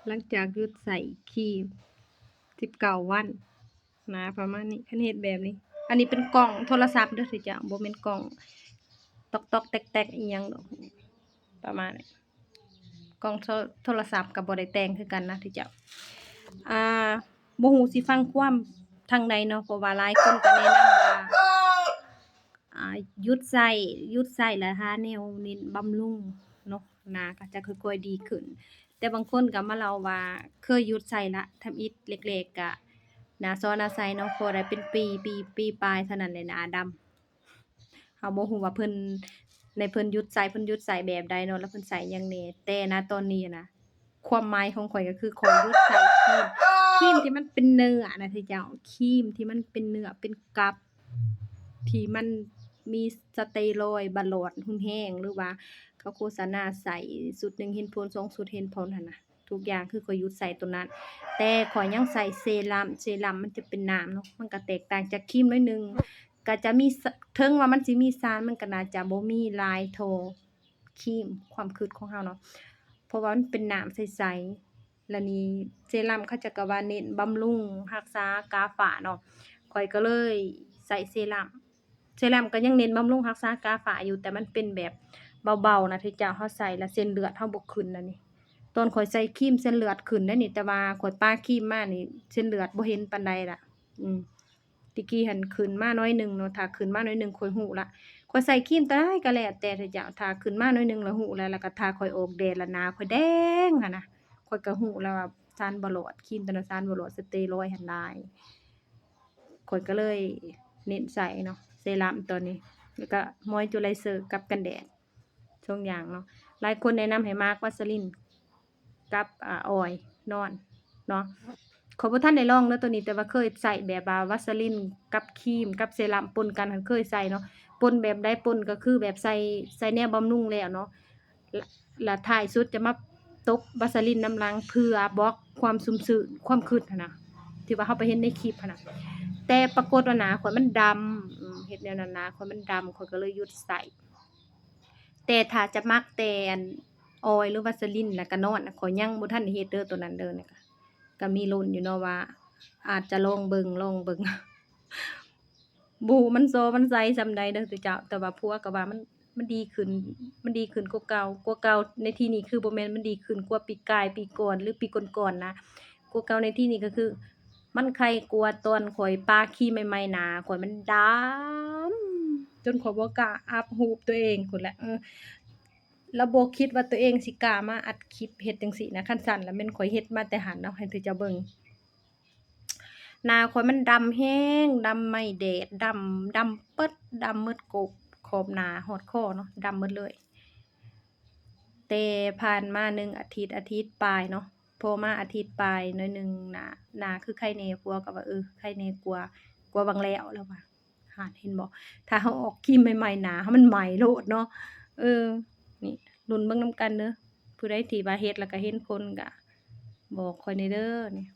ຫຼັງຈາກຢຸດໃຊ້ຄຣີມສິບເກົ້າວັນ ໜ້າປະມານນີ້. ຄັນເຮັດແບບນີ້ ອັນນີ້ເປັນກ້ອງໂທລະສັບເດີເຈົ້າ ບໍ່ແມ່ນກ້ອງຕອກໆແຕກໆອີ່ຫຍັງດອກ ປະມານນີ້. ກ້ອງໂທ ໂທລະສັບກໍບໍ່ໄດ້ແຕ່ງຄືກັນນະເຈົ້າ. ອ່າ ບໍ່ຮູ້ຊິຟັງຄວາມທາງໃດເນາະ ເພາະວ່າຫຼາຍຄົນກໍແນະນຳວ່າ ອ່າ ຢຸດໃຊ້ ຢຸດໃຊ້ແລ້ວຫາແນວເນັ້ນບຳລຸງເນາະ ໜ້າກໍຈະຄ່ອຍໆດີຂຶ້ນ. ແຕ່ບາງຄົນກໍມາເລົ່າວ່າເຄີຍຢຸດໃຊ້ລະ ທຳອິດແລກໆກໍໜ້າຊໍໜ້າໃສເນາະ ພໍໄດ້ເປັນປີ ປີ ປີປາຍເທົ່ານັ້ນແຫຼະໜ້າດຳ. ເຮົາບໍ່ຮູ້ວ່າເພິ່ນ ໃນເພິ່ນຢຸດໃຊ້ ເພິ່ນຢຸດໃຊ້ແບບໃດເນາະ ແລ້ວເພິ່ນໃຊ້ຫຍັງແດ່. ແຕ່ນະຕອນນີ້ນະ ຄວາມໝາຍຂອງຂ້ອຍກໍຄືຂ້ອຍຢຸດໃຊ້ຄຣີມ ຄຣີມທີ່ມັນເປັນເນື້ອນະເຈົ້າ ຄຣີມທີ່ມັນເປັນເນື້ອເປັນກັບ ທີ່ມັນມີສະເຕີຣອຍ ບາຫຼອດຮຸນແຮງ ຫຼືວ່າເຂົາໂຄສະນາໃຊ້ຊຸດໜຶ່ງເຫັນຜົນ ສອງຊຸດເຫັນຜົນຫັ້ນນະ. ທຸກຢ່າງຄືຂ້ອຍຢຸດໃຊ້ໂຕນັ້ນ ແຕ່ຂ້ອຍຍັງໃຊ້ເຊຣຳ ເຊຣຳມັນຈະເປັນນ້ຳເນາະ ມັນກໍແຕກຕ່າງຈາກຄຣີມໜ້ອຍໜຶ່ງ ກໍຈະມີ ເຖິງວ່າມັນຊິມີສານ ມັນກໍໜ້າຈະບໍ່ມີຫຼາຍເທົ່າຄຣີມ ຄວາມຄິດຂອງເຮົາເນາະ ເພາະວ່າມັນເປັນນ້ຳໃສໆ. ແລ້ວນີ້ເຊຣຳເຂົາເຈົ້າກໍວ່າເນັ້ນບຳລຸງ ຮັກສາກາຝ້າເນາະ ຂ້ອຍກໍເລີຍໃຊ້ເຊຣຳ. ເຊຣຳກໍຍັງເນັ້ນບຳລຸງຮັກສາກາຝ້າຢູ່ ແຕ່ມັນເປັນແບບເບົາໆນະ ທີ່ເຈົ້າເຮົາໃຊ້ແລ້ວເສັ້ນເລືອດເຮົາບໍ່ຂຶ້ນນະນີ້. ຕອນຂ້ອຍໃຊ້ຄຣີມເສັ້ນເລືອດຂຶ້ນໄດ໋ນີ້ ແຕ່ວ່າຂ້ອຍປາຄຣີມມານີ້ເສັ້ນເລືອດບໍ່ເຫັນປານໃດລະ. ອືມ ແຕ່ກີ້ຫັ້ນຂຶ້ນມາໜ້ອຍໜຶ່ງເນາະ ຖ້າຂຶ້ນມາໜ້ອຍໜຶ່ງຂ້ອຍຮູ້ລະ. ຂ້ອຍໃຊ້ຄຣີມຕົວໃດກໍແລ້ວແຕ່ເຈົ້າ ຖ້າຂຶ້ນມາໜ້ອຍໜຶ່ງລະຮູ້ແລ້ວ ແລ້ວກໍຖ້າຂ້ອຍອອກແດດລະໜ້າຂ້ອຍແດງຫັ້ນນະ ຂ້ອຍກໍຮູ້ແລ້ວວ່າສານບໍ່ລອດ ຄຣີມຕົວນັ້ນສານບໍ່ລອດ ສະເຕີຣອຍຫັ້ນຫຼາຍ. ຂ້ອຍກໍເລີຍເນັ້ນໃຊ້ເນາະ ເຊຣຳຕອນນີ້ ແລ້ວກໍມອຍເຈີໄລເຊີກັບກັນແດດ ສອງຢ່າງເນາະ. ຫຼາຍຄົນແນະນຳໃຫ້ມາກວາສະລິນກັບ ອາ ອອຍນອນເນາະ. ຂ້ອຍບໍ່ທັນໄດ້ລອງເດີໂຕນີ້ ແຕ່ວ່າເຄີຍໃຊ້ແບບວ່າວາສະລິນກັບຄຣີມກັບເຊຣຳປົນກັນຫັ້ນ ເຄີຍໃຊ້ເນາະ. ປົນແບບໃດ? ປົນກໍຄືແບບໃສ່ ໃສ່ແນວບຳລຸງແລ້ວເນາະ ລະ ລະທ້າຍສຸດຈະມາຕົບວາສະລິນນຳຫຼັງ ເພື່ອບລັອກຄວາມຊຸ່ມຊື່ນ ຄວາມຄຶດຫັ້ນນະ ທີ່ວ່າເຮົາໄປເຫັນໃນຄລິບຫັ້ນນະ. ແຕ່ປາກົດວ່າໜ້າຂ້ອຍມັນດຳ ເຮັດແນວນັ້ນ ໜ້າຂ້ອຍມັນດຳ ຂ້ອຍກໍເລີຍຢຸດໃຊ້. ແຕ່ຖ້າຈະໝັກແຕ່ອັນ ອອຍ ຫຼື ວາສະລິນ ແລ້ວກໍນອນ ຂ້ອຍຍັງບໍ່ທັນໄດ້ເຮັດເດີ ໂຕນັ້ນເດີ. ນີ້ກໍ ກໍມີລຸ້ນຢູ່ເນາະວ່າ ອາດຈະລອງເບິ່ງ ລອງເບິ່ງ. ບໍ່ຮູ້ມັນຊໍມັນໃສສ່ຳໃດເດີເຈົ້າ ແຕ່ວ່າຜົວກໍວ່າມັນ ມັນດີຂຶ້ນ ມັນດີຂຶ້ນກວ່າເກົ່າ ກວ່າເກົ່າໃນທີ່ນີ້ຄືບໍ່ແມ່ນມັນດີຂຶ້ນກວ່າປີກາຍ ປີກ່ອນ ຫຼື ປີກ່ອນໆນະ ກວ່າເກົ່າໃນທີ່ນີ້ກໍຄືມັນໄຄກວ່າຕອນຂ້ອຍປາຄຣີມໃໝ່ໆ ໜ້າຂ້ອຍມັນດຳ ຈົນຂ້ອຍບໍ່ກ້າອັບຮູບຕົວເອງພຸ້ນແຫຼະ. ເອີ ລະບໍ່ຄິດວ່າຕົວເອງຊິກ້າມາອັດຄລິບເຮັດຈັ່ງຊີ້ນະ ຄັນຊັ້ນລະແມ່ນຂ້ອຍເຮັດມາແຕ່ຫັ້ນເນາະ ໃຫ້ເຈົ້າເບິ່ງ. ໜ້າຂ້ອຍມັນດຳແຮງ ດຳໄໝ້ແດດ ດຳ ດຳເບິດ ດຳໝົດ ກອບຂອບໜ້າຮອດຄໍເນາະ ດຳໝົດເລີຍ. ແຕ່ຜ່ານມາໜຶ່ງອາທິດ ອາທິດປາຍເນາະ ພໍມາອາທິດປາຍໜ້ອຍໜຶ່ງ ໜ້າ ໜ້າຄືໄຄແດ່ ຜົວກໍວ່າ ເອີ ໄຄແດ່ກວ່າ ກວ່າຫວ່າງແລ້ວ ລາວວ່າ. ຫັ້ນ ເຫັນບໍ່ ຖ້າເຮົາອອກຄຣີມໃໝ່ໆ ໜ້າເຮົາມັນໄໝ້ໂລດເນາະ. ເອີ ນີ້ລຸ້ນເບິ່ງນຳກັນເດີ ຜູ້ໃດທີ່ວ່າເຮັດແລ້ວກໍເຫັນຜົນກໍບອກຂ້ອຍແດ່ເດີ. ນີ້